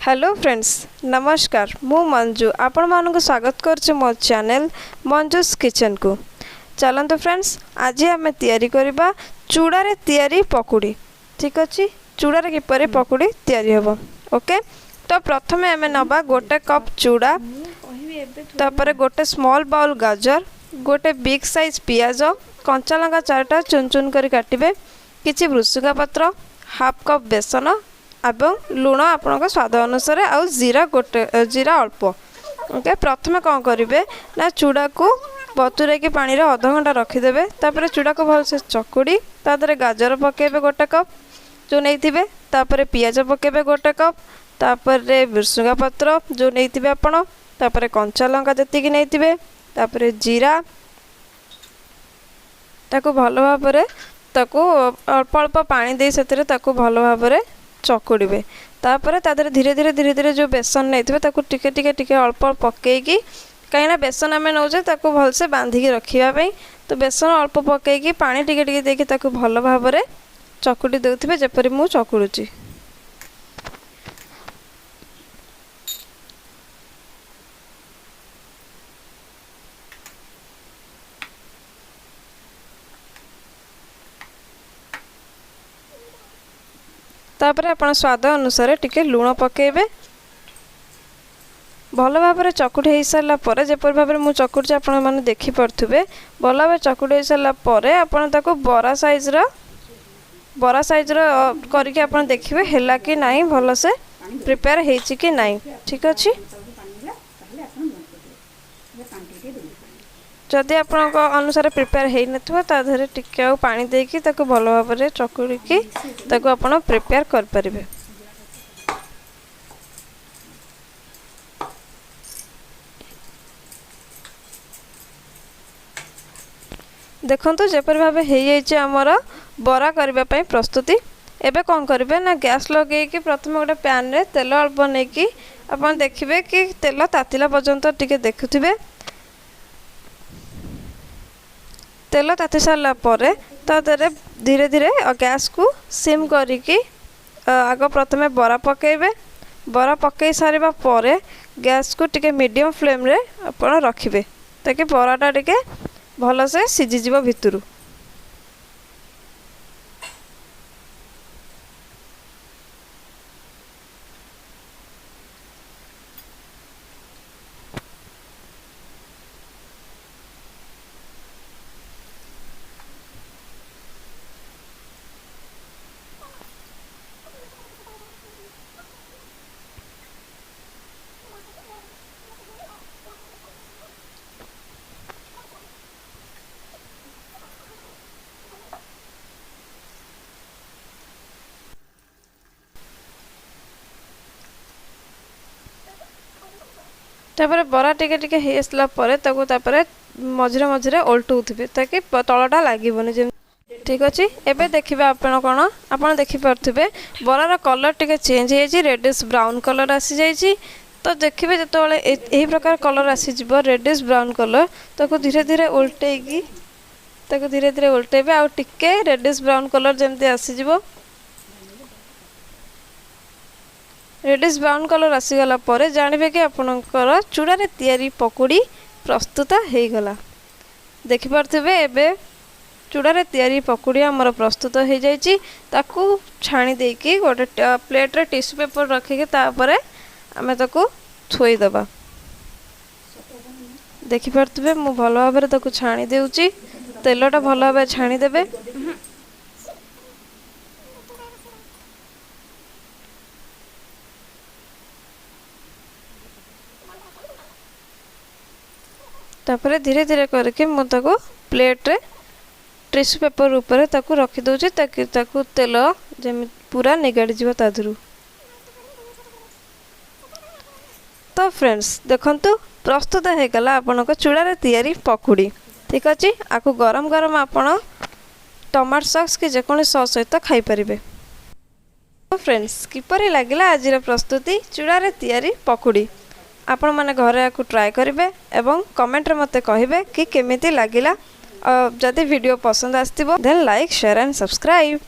Hello friends, ନମସ୍କାର। ମୁଁ ମଞ୍ଜୁ, ଆପଣମାନଙ୍କୁ ସ୍ୱାଗତ କରୁଛି ମୋ ଚ୍ୟାନେଲ୍ ମଞ୍ଜୁସ୍ କିଚେନ୍କୁ। ଚାଲନ୍ତୁ ଫ୍ରେଣ୍ଡସ୍, ଆଜି ଆମେ ତିଆରି କରିବା ଚୂଡ଼ାରେ ତିଆରି ପକୁଡ଼ି। ଠିକ୍ ଅଛି, ଚୂଡ଼ାରେ କିପରି ପକୁଡ଼ି ତିଆରି ହେବ। ଓକେ, ତ ପ୍ରଥମେ ଆମେ ନେବା ଗୋଟେ କପ୍ ଚୂଡ଼ା, ତାପରେ ଗୋଟେ ସ୍ମଲ୍ ବାଉଲ୍ ଗାଜର, ଗୋଟେ ବିଗ୍ ସାଇଜ୍ ପିଆଜ, କଞ୍ଚା ଲଙ୍କା ଚାରିଟା ଚୁନ ଚୁନ କରି କାଟିବେ, କିଛି ଭୃସୁଙ୍ଗା ପତ୍ର, ହାଫ୍ କପ୍ ବେସନ ଏବଂ ଲୁଣ ଆପଣଙ୍କ ସ୍ୱାଦ ଅନୁସାରେ, ଆଉ ଜିରା ଗୋଟେ, ଜିରା ଅଳ୍ପ। ଓକେ, ପ୍ରଥମେ କ'ଣ କରିବେ ନା ଚୂଡ଼ାକୁ ବତୁରେଇକି ପାଣିରେ ଅଧଘଣ୍ଟା ରଖିଦେବେ। ତାପରେ ଚୂଡ଼ାକୁ ଭଲସେ ଚକୁଡ଼ି ତା ଦେହରେ ଗାଜର ପକାଇବେ ଗୋଟେ କପ୍ ଯେଉଁ ନେଇଥିବେ, ତାପରେ ପିଆଜ ପକାଇବେ ଗୋଟେ କପ୍, ତାପରେ ଭୃସୁଙ୍ଗା ପତ୍ର ଯେଉଁ ନେଇଥିବେ ଆପଣ, ତାପରେ କଞ୍ଚା ଲଙ୍କା ଯେତିକି ନେଇଥିବେ, ତାପରେ ଜିରା। ତାକୁ ଭଲ ଭାବରେ ତାକୁ ଅଳ୍ପ ଅଳ୍ପ ପାଣି ଦେଇ ସେଥିରେ ତାକୁ ଭଲ ଭାବରେ ଚକୁଡ଼ିବେ। ତାପରେ ତା ଦେହରେ ଧୀରେ ଧୀରେ ଧୀରେ ଧୀରେ ଯେଉଁ ବେସନ ନେଇଥିବେ ତାକୁ ଟିକେ ଟିକେ ଟିକେ ଅଳ୍ପ ଅଳ୍ପ ପକାଇକି, କାହିଁକିନା ବେସନ ଆମେ ନେଉଛେ ତାକୁ ଭଲସେ ବାନ୍ଧିକି ରଖିବା ପାଇଁ, ତ ବେସନ ଅଳ୍ପ ପକାଇକି ପାଣି ଟିକେ ଟିକେ ଦେଇକି ତାକୁ ଭଲ ଭାବରେ ଚକୁଡ଼ି ଦେଉଥିବେ, ଯେପରି ମୁଁ ଚକୁଡ଼ୁଛି। ତାପରେ ଆପଣ ସ୍ୱାଦ ଅନୁସାରେ ଟିକେ ଲୁଣ ପକାଇବେ। ଭଲ ଭାବରେ ଚକୁଟି ହେଇସାରିଲା ପରେ, ଯେପରି ଭାବରେ ମୁଁ ଚକୁଟୁଛି ଆପଣମାନେ ଦେଖିପାରୁଥିବେ, ଭଲ ଭାବରେ ଚକୁଟି ହେଇସାରିଲା ପରେ ଆପଣ ତାକୁ ବରା ସାଇଜ୍ର କରିକି ଆପଣ ଦେଖିବେ ହେଲା କି ନାହିଁ, ଭଲସେ ପ୍ରିପେୟାର ହେଇଛି କି ନାହିଁ। ଠିକ୍ ଅଛି, ଯଦି ଆପଣଙ୍କ ଅନୁସାରେ ପ୍ରିପେୟାର ହେଇନଥିବ ତା ଦେହରେ ଟିକେ ଆଉ ପାଣି ଦେଇକି ତାକୁ ଭଲ ଭାବରେ ଚକୁଡ଼ିକି ତାକୁ ଆପଣ ପ୍ରିପେୟାର କରିପାରିବେ। ଦେଖନ୍ତୁ ଯେପରି ଭାବେ ହେଇଯାଇଛି ଆମର ବରା କରିବା ପାଇଁ ପ୍ରସ୍ତୁତି। ଏବେ କ'ଣ କରିବେ ନା ଗ୍ୟାସ୍ ଲଗେଇକି ପ୍ରଥମେ ଗୋଟେ ପ୍ୟାନ୍ରେ ତେଲ ଅଳ୍ପ ନେଇକି ଆପଣ ଦେଖିବେ କି ତେଲ ତାତିଲା ପର୍ଯ୍ୟନ୍ତ ଟିକେ ଦେଖୁଥିବେ। ତେଲ ତାତି ସାରିଲା ପରେ ତା ଦେହରେ ଧୀରେ ଧୀରେ ଗ୍ୟାସ୍କୁ ସିମ୍ କରିକି ଆଗ ପ୍ରଥମେ ବରା ପକାଇବେ। ବରା ପକାଇ ସାରିବା ପରେ ଗ୍ୟାସ୍କୁ ଟିକେ ମିଡ଼ିୟମ୍ ଫ୍ଲେମ୍ରେ ଆପଣ ରଖିବେ, ତାକି ବରାଟା ଟିକେ ଭଲସେ ସିଝିଯିବ ଭିତରୁ। ତାପରେ ବରା ଟିକେ ଟିକେ ହେଇ ଆସିଲା ପରେ ତାକୁ ତାପରେ ମଝିରେ ମଝିରେ ଓଲଟଉଥିବେ, ତାକି ତଳଟା ଲାଗିବନି ଯେମିତି। ଠିକ୍ ଅଛି, ଏବେ ଦେଖିବେ ଆପଣ କ'ଣ, ଆପଣ ଦେଖିପାରୁଥିବେ ବରାର କଲର୍ ଟିକେ ଚେଞ୍ଜ ହେଇଯାଇଛି, ରେଡ଼ିସ୍ ବ୍ରାଉନ୍ କଲର୍ ଆସିଯାଇଛି। ତ ଦେଖିବେ ଯେତେବେଳେ ଏହି ପ୍ରକାର କଲର୍ ଆସିଯିବ, ରେଡ଼ିସ୍ ବ୍ରାଉନ୍ କଲର୍, ତାକୁ ଧୀରେ ଧୀରେ ଓଲଟେଇକି ତାକୁ ଧୀରେ ଧୀରେ ଓଲଟେଇବେ ଆଉ ଟିକେ ରେଡ଼ିସ୍ ବ୍ରାଉନ୍ କଲର୍ ଯେମିତି ଆସିଯିବ। ରେଡ଼ିସ୍ ବ୍ରାଉନ୍ କଲର୍ ଆସିଗଲା ପରେ ଜାଣିବେ କି ଆପଣଙ୍କର ଚୂଡ଼ାରେ ତିଆରି ପକୁଡ଼ି ପ୍ରସ୍ତୁତ ହେଇଗଲା। ଦେଖିପାରୁଥିବେ ଏବେ ଚୂଡ଼ାରେ ତିଆରି ପକୁଡ଼ି ଆମର ପ୍ରସ୍ତୁତ ହେଇଯାଇଛି। ତାକୁ ଛାଣି ଦେଇକି ଗୋଟେ ପ୍ଲେଟ୍ରେ ଟିସୁ ପେପର୍ ରଖିକି ତାପରେ ଆମେ ତାକୁ ଥୋଇଦେବା। ଦେଖିପାରୁଥିବେ ମୁଁ ଭଲ ଭାବରେ ତାକୁ ଛାଣି ଦେଉଛି, ତେଲଟା ଭଲ ଭାବରେ ଛାଣିଦେବେ। ତାପରେ ଧୀରେ ଧୀରେ କରିକି ମୁଁ ତାକୁ ପ୍ଲେଟ୍ରେ ଟିସୁ ପେପର୍ ଉପରେ ତାକୁ ରଖିଦେଉଛି, ତାକି ତାକୁ ତେଲ ଯେମିତି ପୁରା ନିଗାଡ଼ିଯିବ ତା ଦେହରୁ। ତ ଫ୍ରେଣ୍ଡସ୍ ଦେଖନ୍ତୁ ପ୍ରସ୍ତୁତ ହେଇଗଲା ଆପଣଙ୍କ ଚୂଡ଼ାରେ ତିଆରି ପକୁଡ଼ି। ଠିକ୍ ଅଛି, ଆକୁ ଗରମ ଗରମ ଆପଣ ଟମାଟୋ ସସ୍ କି ଯେକୌଣସି ସସ୍ ସହିତ ଖାଇପାରିବେ। ଫ୍ରେଣ୍ଡସ୍ କିପରି ଲାଗିଲା ଆଜିର ପ୍ରସ୍ତୁତି ଚୂଡ଼ାରେ ତିଆରି ପକୁଡ଼ି? ଆପଣମାନେ ଘରେ ୟାକୁ ଟ୍ରାଏ କରିବେ ଏବଂ କମେଣ୍ଟରେ ମୋତେ କହିବେ କି କେମିତି ଲାଗିଲା। ଯଦି ଭିଡ଼ିଓ ପସନ୍ଦ ଆସିଥିବ then like, share and subscribe.